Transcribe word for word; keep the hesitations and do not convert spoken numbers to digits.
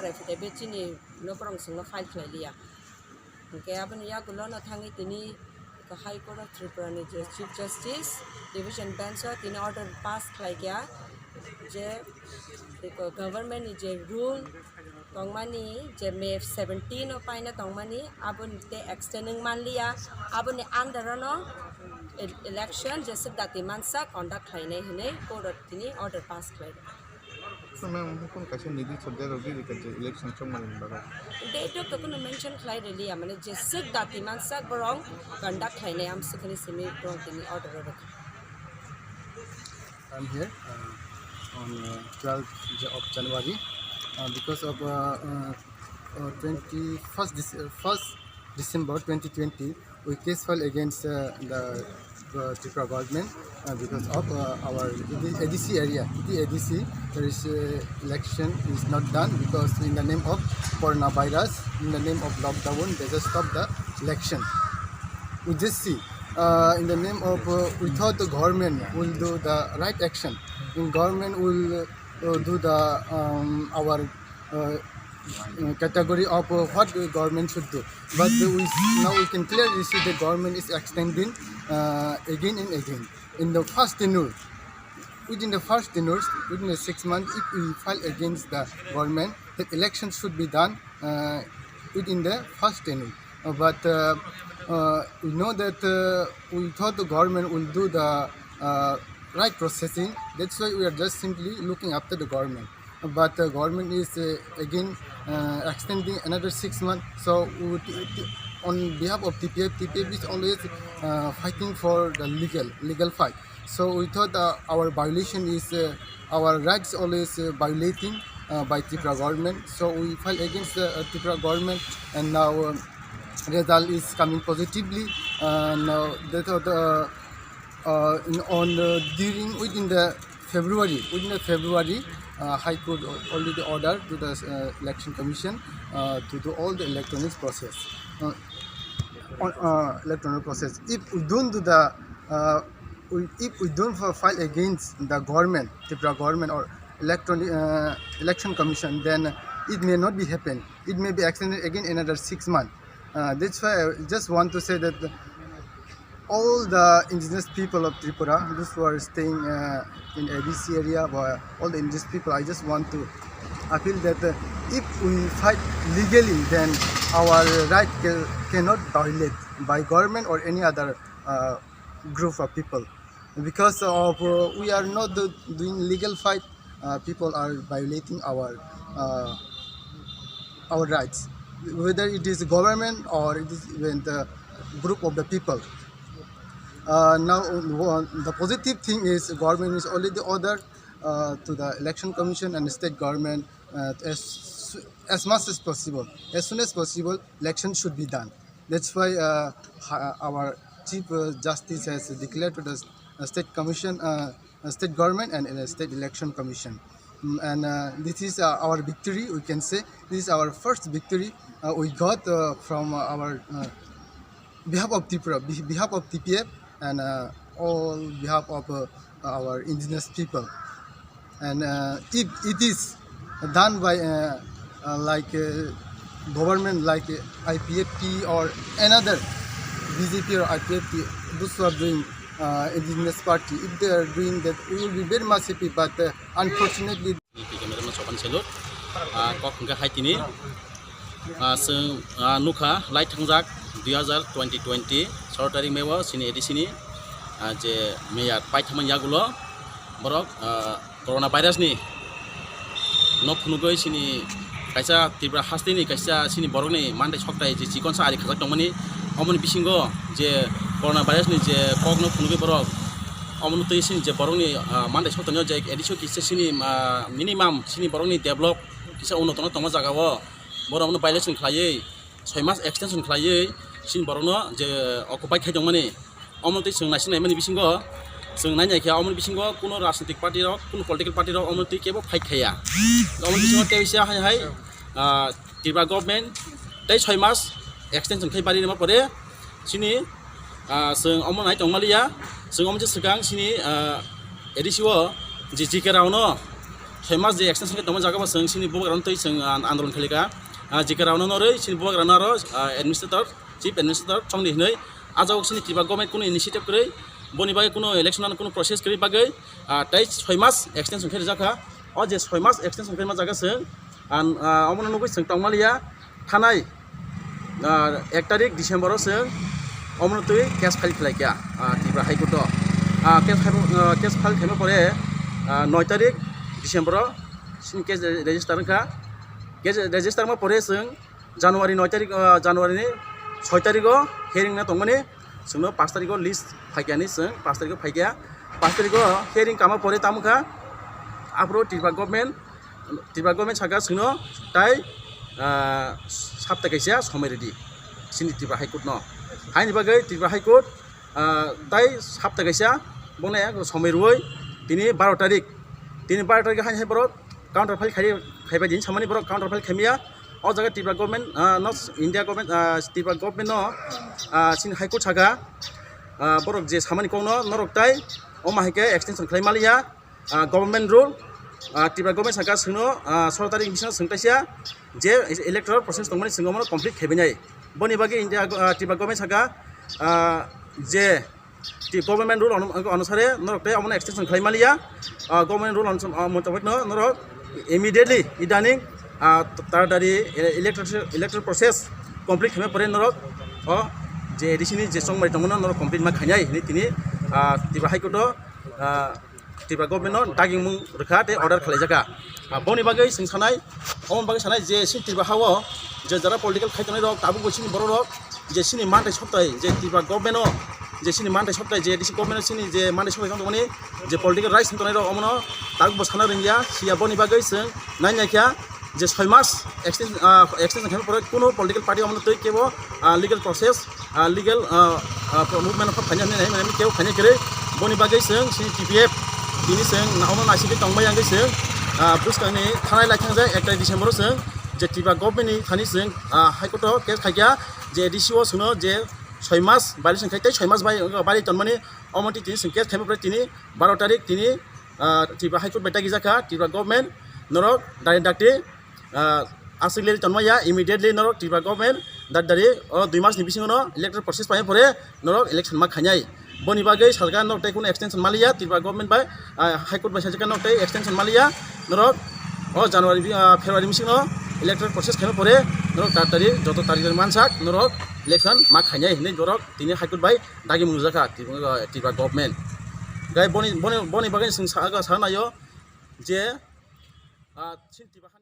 Affidavit chini nokorong songno file khlai liya. Hwnkhe aboni yagulo no thangwi tini High Court of Tripura ni je Chief Justice Division Bench o tini order pass khlai kha je government ni je rule tongmani, je May seventeen o paina tongmani, aboni tei extend wng manliya, aboni under o no e-, election jeswk dati mansa conduct khlainai hinwi court o tini order pass khlai. So, ma'am, hukun kaisa nirdisto date of the election chongmani bagwi? Date o to kuno mention khlai rwliya, mane jeswk dati mansa borok conduct khlainai amswk hinwi simi borok tini order o rwkha. I'm here uh, on uh, twelfth of January uh, because of uh, uh, uh, twenty-first Dec- uh, first December twenty twenty, we case file against uh, the uh, Tripura government uh, because of uh, our A D C area, the A D C, there is uh, election is not done because in the name of coronavirus, in the name of lockdown, they just stop the election. We just see uh, in the name of uh, we thought the government will do the right action, and government will uh, do the um, our uh, uh, category of uh, what the government should do. But uh, we now we can clearly see the government is extending uh, again and again. In the first tenure, within the first tenure, within the six months, if we file against the government, the election should be done uh, within the first tenure. Uh, but uh, uh, we know that uh, we thought the government will do the uh, right processing. That's why we are just simply looking after the government. But the government is uh, again uh, extending another six months. So we, we, on behalf of T P F, T P F is always uh, fighting for the legal legal fight. So we thought uh, our violation is uh, our rights always uh, violating uh, by Tripura government. So we file against the uh, Tripura government, and now um, result is coming positively. Uh, now that of the uh, in, on the, during within the February, within the February, uh, High Court al- already ordered to the uh, Election Commission uh, to do all the electronic process. Uh, on, uh, electronic process. If we don't do the, uh, we, if we don't fi- file against the government, Tripura government or electronic uh, election commission, then it may not be happen. It may be extended again another six months. Uh, that's why I just want to say that all the indigenous people of Tripura, those who are staying uh, in A D C area, or all the indigenous people, I just want to appeal that uh, if we fight legally, then our right ca- cannot violate by government or any other uh, group of people. Because of uh, we are not do- doing legal fight, uh, people are violating our uh, our rights, whether it is government or it is even the group of the people. Uh, now, uh, the positive thing is government is already ordered uh, to the election commission and state government uh, as as much as possible, as soon as possible, election should be done. That's why uh, ha- our chief uh, justice has declared to the s- uh, state commission, uh, uh, state government, and uh, state election commission. Mm, and uh, this is uh, our victory, we can say. This is our first victory uh, we got uh, from uh, our uh, behalf of Tripura, be- behalf of T P F, and uh, all behalf of uh, our indigenous people. And uh, if it is done by uh, uh, like uh, government like uh, I P F T or another B J P or I P F T, those who are doing uh, indigenous party, if they are doing that, we will be very much happy. But uh, unfortunately, P K Meron Sopan Selur, ah, kok hwnkhe hai tini, ah, chwng, ah, nukha lai thangjak dui hazar twenty twenty soro tarik May o chini A D C ni, ah, je mayor paithakmani yagulo borok, ah, corona virus ni no phunugwi chini kaisa Tripura hasteni kaisa chini borokni mandai soktai je chikonsa ari khajak tongmani, omoni bisingo je corona virus ni je kokno phunugwi borok omono twi chini je borokni, ah, mandai soktaino je A D C o kisa chini, ah, minimum chini borokni develop kisa unotono tongma jagao borok omono violation khlaiwi soi mas extension khlaiwi chini borokno je occupy khai tongmani. Omo tei chwng naising naimani bisingo chwng nai naikha, omoni bisingo kuno rajnitik party rok, kuno political party rok omo tei kebo fight khaiya. Omoni bisingo tei bisa hai hai, ah, Tripura government tei soi mas extension khai bari rima pore chini, ah, chwng omo nai tongmaliya, chwng omo je swkang chini, ah, A D C o je G K Rao no Soi mas je extension khe tongma jaga bo chwng chini bubagrano twi chwng, ah, andolon khalikha. Ah, jikra rokno norwi chini bubagrano aro, ah, administrator, chief administrator chongni hinwi. Ah jagao chini Tripura government kunu initiative kwrwi, boni bagwi kunu election ano kunu process kwrwi bagwi, ah, tei soi mas extension khe rijak kha. O je soi mas extension khe ma jaga chwng, ah, ah, omono nugwi chwng tongmaliya. Thanai, ah, ek tarik December o chwng omono twi case file khlai kha, ah, Tripura High Court o. Ah, case file, ah, case file khaima pore, ah, noi tarik December o chini case re-, register wngkha. Case register ma pore chwng January noi tarik, ah, January ni soi tarik o hearing na tongmani, chwngno pash tarik o list phaikha ni chwng pash tarik o phaikha. Pash tarik o hearing kama pore tamo kha, aphuru Tripura government Tripura government saka chwngno tai, ah, sapta kaisa somoi rwdi chini Tripura High Court no. Haini bagwi Tripura High Court, ah, tai sapta kaisa bongni somoi rwui tini baro tarik, tini baro tarik haini hai borok counter file khai, khaibai din samani borok counter file khaimya. O jaga Tripura government, ah, no India government, ah, Tripura government no, ah, chini High Court saka, ah, borok je samani kokno norok tai omo hai khe extension khlai maliya. Ah, government rule, ah, Tripura government saka chwngno, ah, soro tarik bisingo chwng kaisa je electoral process tongmani chwng omono complete khaibinai. Boni bagwi India, ah, Tripura government saka, ah, je ti government rule ono-, onusare norok tei omono extension khlai maliya. Ah, government rule onus-, ah, mutabikno norok immediately idaning, ah, taratari ele-, electoral, electoral process complete khaima pore norok o je A D C ni je chongmari tongmano norok complete ma khainai hinwi tini, ah, Tripura High Court o, ah, Tripura government no dagingmung rwkha tei order khlaijak kha. Ah, boni bagwi chwng sanai, omo bagwi sanai je chini Tripura ha o je jara political khai tongnai rok tabuk bo chini borok rok je chini manthai soktai je Tripura government o je chini manthai soktai je A D C government o chini je manthai soktai tongmani je political rights tongnai rok omono tabuk bo sana rwngya siya boni bagwi chwng nai nai kha. Je soi mas extension, ah, extension khaima pore kuno political party omono twi kebo, ah, legal process, ah, legal, ah, ah, pro-, movement kha phaina hinwi nai mani kebo phaina kwrwi. Boni bagwi chwng chini T P F tini chwng na-, omo naisingwi tongbai yang chwng, ah, bwskangni thanai lai thangjak ek tarik December o chwng je Tripura government ni thani chwng, ah, High Court o case khaikha je A D C o chwngno je soi mas bari chwng khai tei soi mas bai, bari tonmani omo twi tini chwng case khaima pore tini baro tarik tini, ah, Tripura High Court bai tagi jakha Tripura government norok dari dakti, ah, aswk leri tonmaya immediately norok Tripura government dari dari o dui mas ni bisingo no electoral process pai pore norok election ma khainai. Boni bagwi sajak norok tei kuno extension maliya Tripura government bai, ah, High Court bai sajak norok tei extension maliya norok o January bi-, ah, February bisingo electoral process khaima pore norok dari dari joto dari dari mansak norok election ma khainai hinwi borok tini High Court bai dagi mungjakha Tripura, Tripura government. Gai boni, boni, boni bagwi chwng sa, sa naio je, ah, chini Tripura